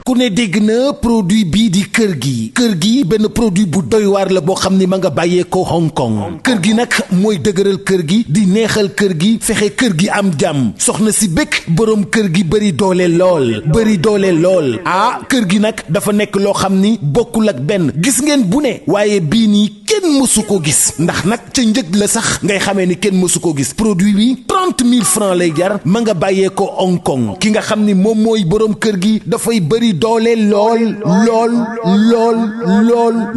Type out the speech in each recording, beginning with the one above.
ku ne dégg na produit bii di kër gi benn produit bu doy waar la boo xam ni ma nga bàyyee ko Hong Kong kër gi nag mooy dëgëral kër gi di neexal kër gi fexe kër gi am jàmm soxna si bëgg boroom kër gi bëri doole lool ah kër gi nag dafa nekk loo xam ni bokkul ak benn gis ngeen bu ne waaye bii nii kenn mësu ko gis ndax nag ca njëg la sax ngay xamee ni kenn mësu ko gis produit bi 30 000 francs lay jar ma nga bàyyee ko Hong Kong ki nga xam ni moom mooy boroom kër gi dafay bëri doole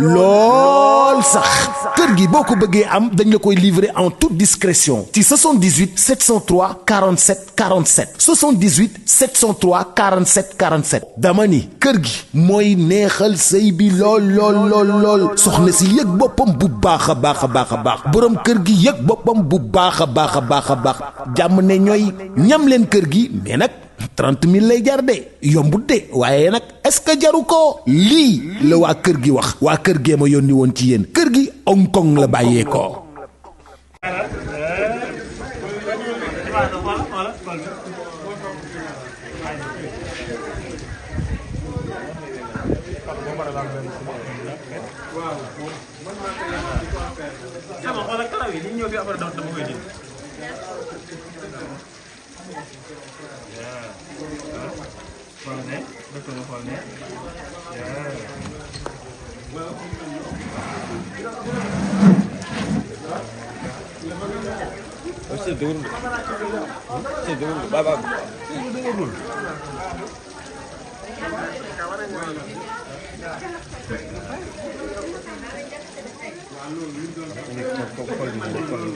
lool sax kër gi boo ko bëggee am dañ la koy livrer en toute discrétion ci 78 703 47 47 78 703 47 47 dama ni kër gi mooy neexal sëy bi lool soxna si yëg boppam bu baax a baax boroom kër gi yëg boppam bu baax a baax jàmm ne ñooy ñam leen kër gi mais nag 30 000 lay jar de yombut de waaye nag est-ce que jaru ko lii la waa kër gi wax waa kër gee ma yónni woon ci yéen kër gi Hong Kong la bàyyee ko.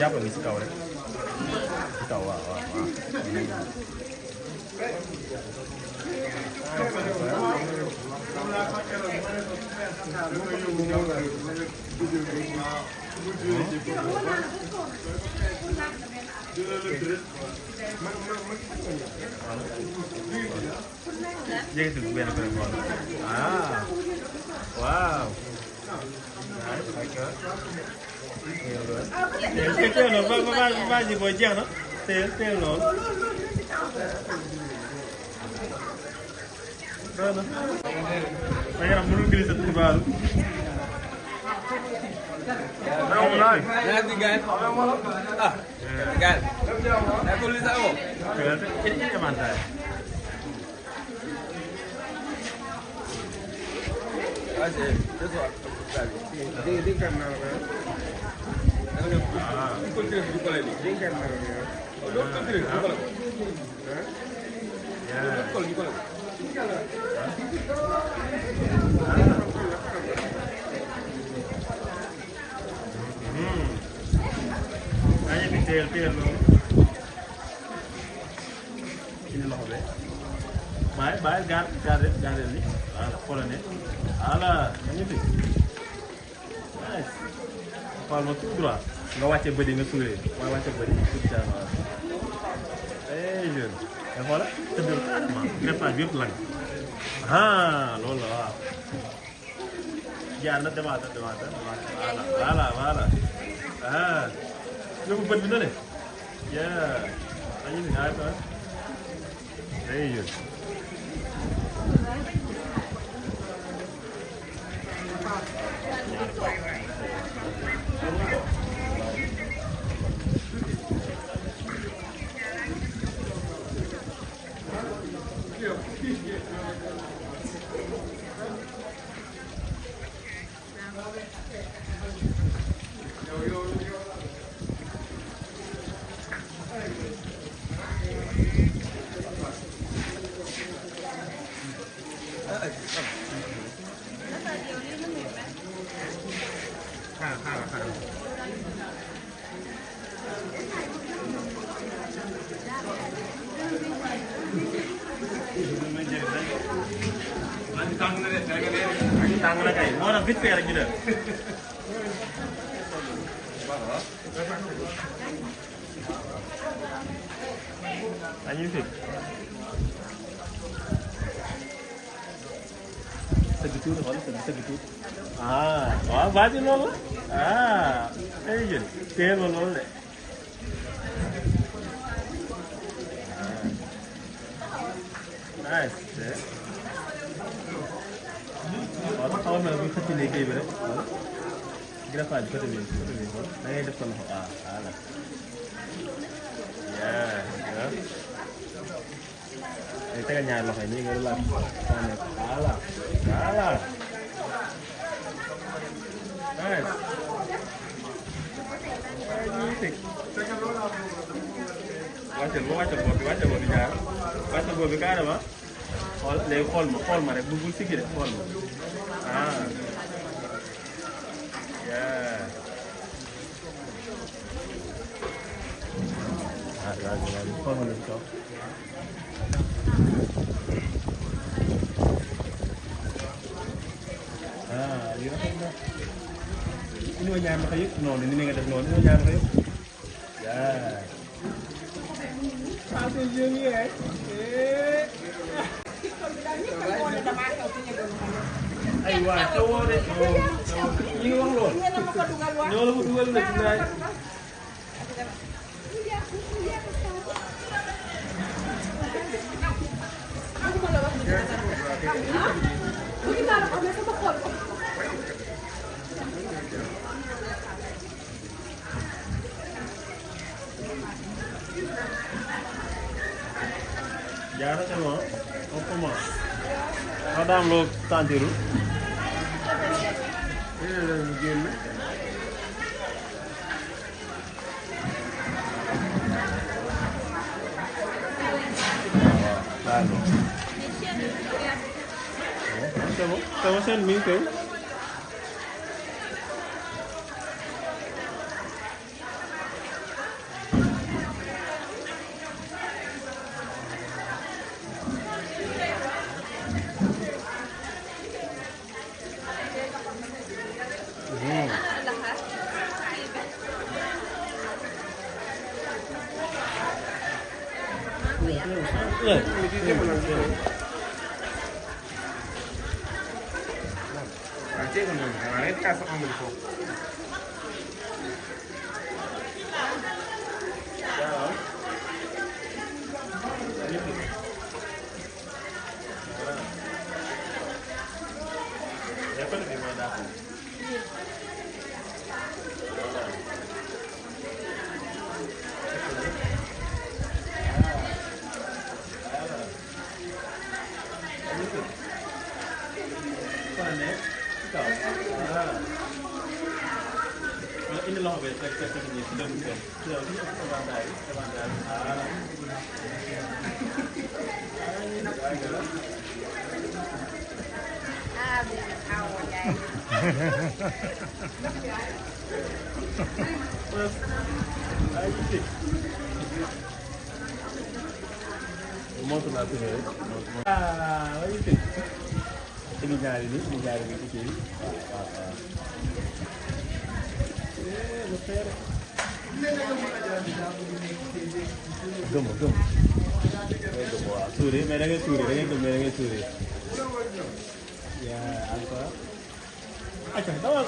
jàppal ni si kaw rek si kaw waaw jégatul benn benn waaw teel noonu ba ji booy jeex na teel noonu doon na sa yaram mënul glissé ci baalu teel loolu indi loxo be bàyyi gaar ni voilà xoolal ne voilà ñu fi nice xool ma tout droit nga wàcce bëdi nga sourire waaye wàcce bëdi tout ça voilà jeune nga xoola tëddal carrément greffage bi yëpp lang loolu la waaw jaar na demaata voilà yóbbu bët bi na le dañu ni ay jeune tàng na kay moo tax vite fait rek ñu def magnifique sëgg tuuti xool sëgg tuuti waaw baati loolu la ay jël téye ma loolu de nice xëcc ne kii bi rek greffage côté bi da ngay def sa loxo voilà day tegal ñaari loxo yi nii nga relax voilà voilà nice wàccal bopp bi wàccal bopp bi jaar wàccal bopp bi carrément xool léegi xool ma rek bul siggi rek xool ma xool ma la ci kaw lii rafet na indi ma ñaar loxo yëpp noonu ni nga def noonu indi ma ñaar loxo yëpp ay waay te woo de ñi ngi wax lool ñoo la ko dugal na ci laaj jaara c'est bon on commence ndax daa am loo sentirul génn waaw c'est bon sama seen mi ngi koy ini loh besok ini sudah bukan sudah bandai moto la tuh ini nyari kecil gëm waaw suuri mais da ngay suuri da ngay gëm mais da ngay suuri yaa encore acca dawal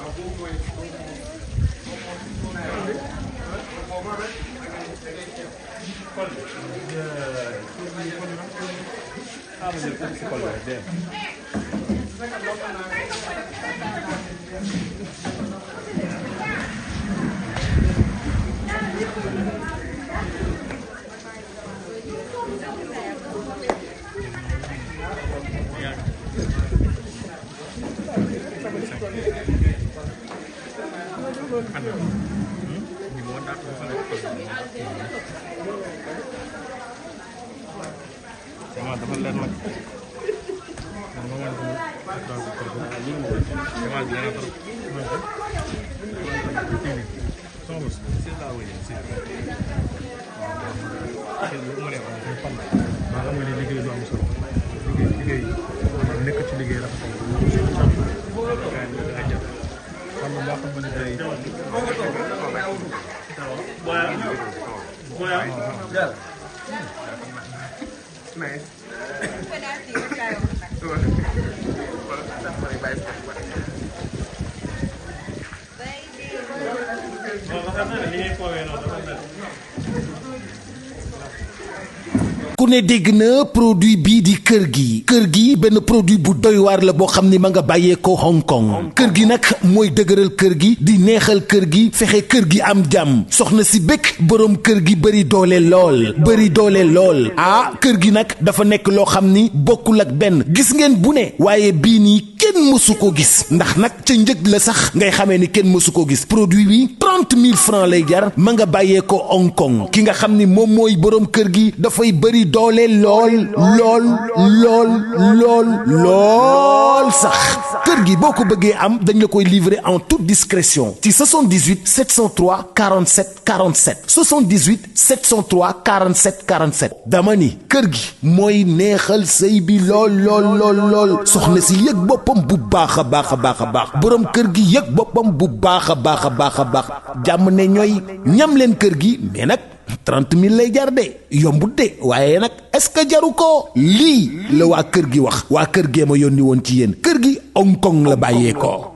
Sama teman lihat mak. Nice. ku ne dégg na produit bii di kër gi benn produit bu doy waar la boo xam ni ma nga bàyyee ko Hong Kong kër gi nag mooy dëgëral kër gi di neexal kër gi fexe kër gi am jàmm soxna si bëgg boroom kër gi bëri doole lool ah kër gi nag dafa nekk loo xam ni bokkul ak benn gis ngeen bu ne waaye bii nii kenn mësu ko gis ndax nag ca njëg la sax ngay xamee ni kenn mësu ko gis produit bi 30 000 francs lay jar ma nga bàyyee ko Hong Kong ki nga xam ni moom mooy boroom kër gi dafay bëri doole lool sax kër gi boo ko bëggee am dañ la koy livrer en toute discrétion ci 78 703 47 47 78 703 47 47 dama ni kër gi mooy neexal sëy bi lool soxna si yëg boppam bu baax a baax boroom kër gi yëg boppam bu baax a baax jàmm ne ñooy ñam leen kër gi mais nag 30 000 lay jar de yombut de waaye nag est-ce que jaru ko lii la waa kër gi wax waa kër gee ma yónni woon ci yéen kër gi Hong Kong la bàyyee ko